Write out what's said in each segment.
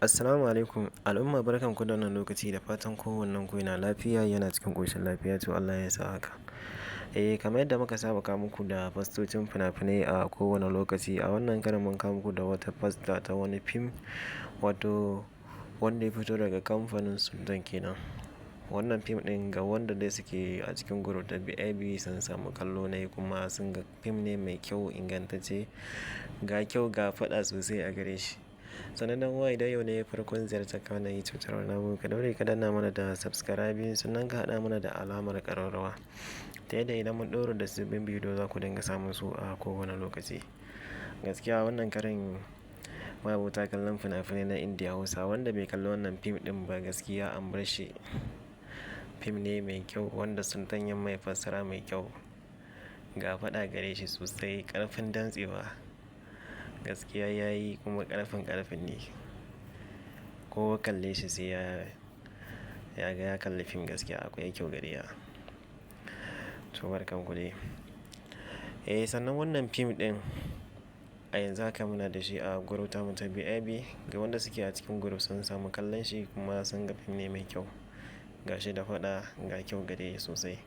Assalamu alaikum al'umma, barkanku da wannan lokaci, da fatan kowannen ku yana lafiya, yana cikin ƙoshin lafiya. To, Allah ya sa haka. Eh, kamar yadda muka saba kawo muku da fastocin fina-finai a kowane lokaci, a wannan karon mun kawo muku da wata fasta ta wani fim, wato wanda ya fito daga kamfanin Sultan kenan. Wannan fim ɗin, ga wanda dai suke a cikin group ta BIP, sun samu kallo ne kuma sun ga fim ne mai kyau, ingantacce, ga kyau, ga faɗa sosai a gare shi. Sannan dan uwa, idan yau ne farkon ziyartar ka wannan YouTube channel namu, ka daure ka danna mana da subscribing, sannan ka haɗa mana da alamar ƙararrawa, ta yadda idan mun ɗora da sabbin bidiyo za ku dinga samun su a kowane lokaci. Gaskiya wannan karin, ma'abota kallon fina-finai na Indiya Hausa, wanda bai kalli wannan fim ɗin ba, gaskiya an bar shi. Fim ne mai kyau wanda Sultan ya mai fassara mai kyau. Ga faɗa gare shi sosai, ƙarfin dantsewa. Gaskiya ya yi kuma ƙarfin ƙarfin ne. Ko kalle shi sai ya ga ya kalli fim, gaskiya akwai kyau gare ya. To, barkan ku dai. Eh, sannan wannan fim ɗin a yanzu haka muna da shi a group tamu ta BIP. Ga wanda suke a cikin group, sun samu kallon shi kuma sun ga fim ne mai kyau. Ga shi da faɗa, ga kyau gare shi sosai.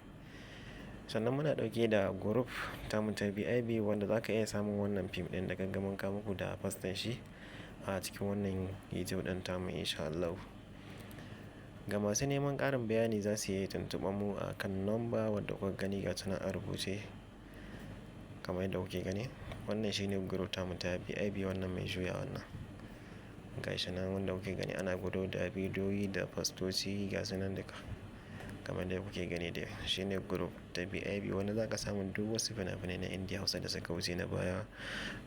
Sannan muna ɗauke da group tamu ta BIP wanda za ka iya samun wannan fim ɗin da kaga mun kawo muku da fastan shi a cikin wannan YouTube ɗin tamu, in sha Allahu. Ga masu neman ƙarin bayani, za su iya tuntuɓar mu a kan number wadda kuka gani, ga ta nan a rubuce kamar yadda kuke gani. Wannan shine group tamu ta BIP, wannan mai juya wannan. Ga shi nan wanda kuke gani, ana gwado da bidiyoyi da fastoci, ga su nan duka. Kamar yadda kuke gani dai, shine group ta BIP wanda za ka samu duk wasu fina-finai na Indiya Hausa da suka wuce na baya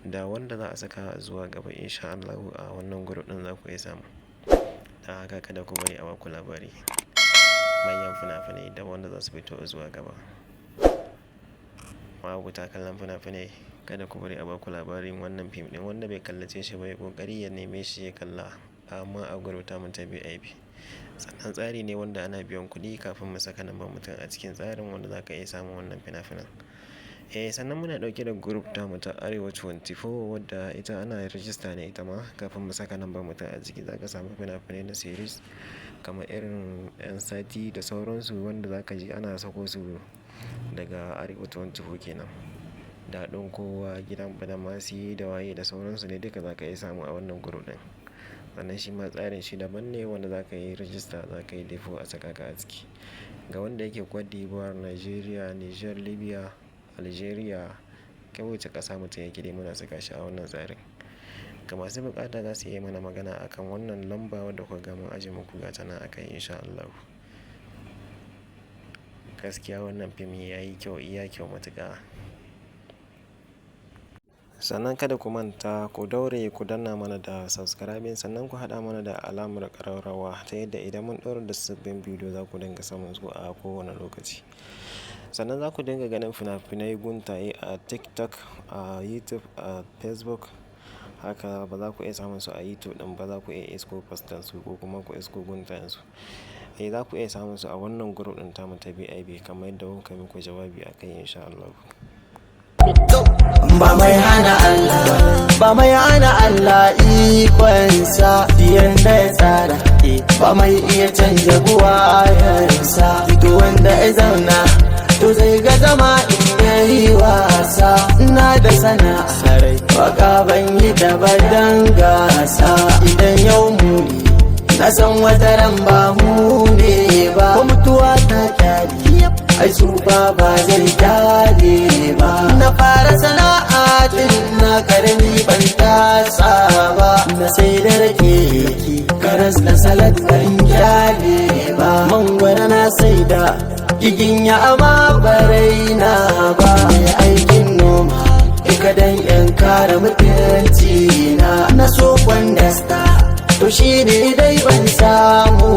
da wanda za a saka zuwa gaba, in sha Allahu, a wannan group ɗin za ku iya samu. Dan haka kada ku bari a baku labari. Manyan fina-finai da wanda za su fito zuwa gaba. Ma'abota kallon fina-finai, kada ku bari a baku labarin wannan fim ɗin. Wanda bai kallace shi ba, ya ƙoƙari ya neme shi ya kalla, amma a group tamu ta BIP. Sannan tsari ne wanda ana biyan kuɗi kafin mu saka lambar mutum a cikin tsarin wanda za ka iya samun wannan fina-finan. Eh, sannan muna ɗauke da group tamu ta Arewa 24, wadda ita ana rajista ne ita ma kafin mu saka lambar mutum a ciki. Za ka samu fina-finai na series kamar irin 'yan sati da sauransu, wanda za ka ji ana sako su daga Arewa 24 kenan. Daɗin Kowa, Gidan Badamasi da waye da sauransu ne, duka za ka iya samu a wannan group ɗin. Sannan shi ma tsarin shi daban ne, wanda za ka yi rajista, za ka yi depo a saka ka a ciki. Ga wanda yake Cote d'Ivoire, Nigeria, Niger, Libya, Algeria, kowace ƙasa mutum yake dai, muna saka shi a wannan tsarin. Ga masu buƙata, za su iya mana magana a kan wannan lamba wadda kuka ga mun ajiye muku, ga ta nan a kai, in sha Allahu. Gaskiya wannan fim ya yi kyau, iya kyau matuƙa. Sannan kada ku manta, ku daure ku danna mana da subscribing, sannan ku haɗa mana da alamar ƙararrawa, ta yadda idan mun ɗaura da sabbin bidiyo za ku dinga samun su a kowane lokaci. Sannan za ku dinga ganin fina-finai guntaye a TikTok, a YouTube, a Facebook. Haka ba za ku iya samun su a YouTube ɗin ba, za ku iya isko fastan su ko kuma ku isko guntayen su. Eh, za ku iya samun su a wannan group ɗin tamu ta BIP kamar yadda muka muku jawabi a kai, in sha Allahu. Ba mai hana Allah, ba mai hana Allah ikonsa yanda ya tsara, ba mai iya canja buwayensa. Duk wanda ya zauna to zai ga zama in yayi wasa. Ina da sana'a, waka, ban yi da badan gasa. Idan yau mu ne, na san wata ran ba mu ne ba. Ko mutuwa ta kyale, ai tsufa ba zai kyale ba. Na fara sana'a tun na karami, ban tasa ba. Na sai da rake, karas da salad, ban kyale ba. Mangwara na sai da giginya, amma barai na ba. Mai aikin noma ikadan yan kare mutunci na. Na so kwandasta, to shi ne dai ban samu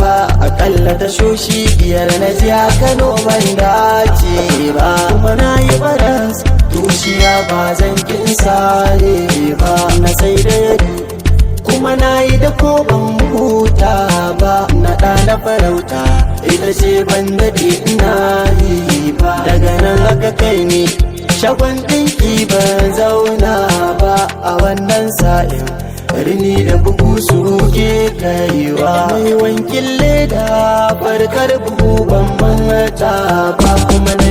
ba. Akalla ta shoshi 5 na jiya Kano, ban dace ba. Kuma na yi baras tushiya, ba zan kin sare ba. Na sai da yadi, kuma na yi da ko, ban huta ba. Na ɗana farauta, ita ce ban daɗe ina yi ba. Daga nan aka kai ni shagon ɗinki, ban zauna ba. A wannan sa'in Rini da bugu su ke kaiwa. Mai wankin leda, farkar buhu, ban manta ba kuma na